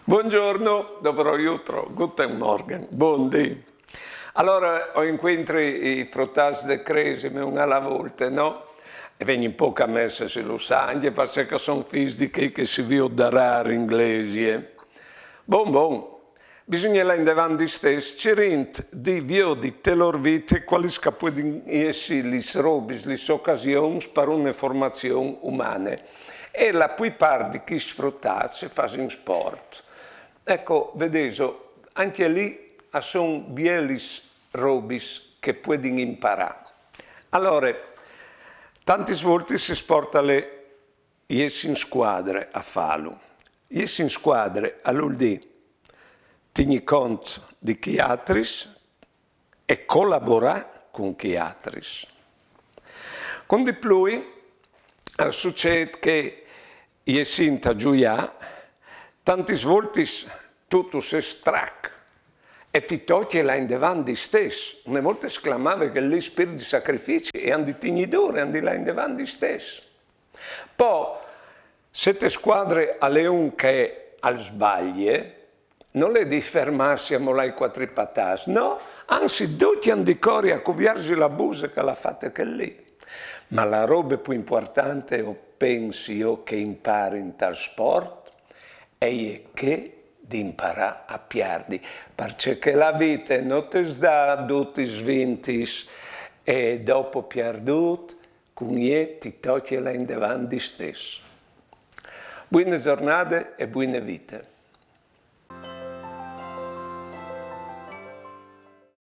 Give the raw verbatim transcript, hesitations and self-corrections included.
Buongiorno, dobro jutro, guten Morgen, bundì. Alora, o incuintri i frutâts de cresime un a la volte, no? E vegnin pôc a messe, si lu sa, ancje parcè che a son fîs di chei che si viôt da râr in glesie. Bon, bon, bisugne lâ indevant distès, cirint di viodi te lôr vite cualis che a puedin jessi lis robis, lis ocasions par une formazion umane. E la plui part di chescj frutâts a fasin sport. Eco, vedêso, ancje li a son bielis robis che a puedin imparâ. Alore, tantis voltis il sport al è jessi in scuadre a fâlu. Jessi in scuadre al vûl dî tignî cont di chei altris e colaborâ cun chei altris. Cun di plui al sucêt che, jessint a zuiâ, tantis voltis tu tu sês strac e ti tocje lâ indevant distès. Une volte si clamave chel li spirt di sacrifici e a àn di tignî dûr, a àn di lâ indevant distès. Po, se te scuadre al è un che al sbalie, nol è di fermâsi a molâ i cuatri patâts, no, anzit ducj a àn di cori a cuvierzi la buse che al à fate chel li. Ma la robe plui impuartante, o pensi jo, che impari intal sport e je chê di imparâ a piardi, parcè che la vite no tes da dutis vintis e dopo piardût, cun jê ti tocje lâ indevant distès. Buine zornade e buine vite.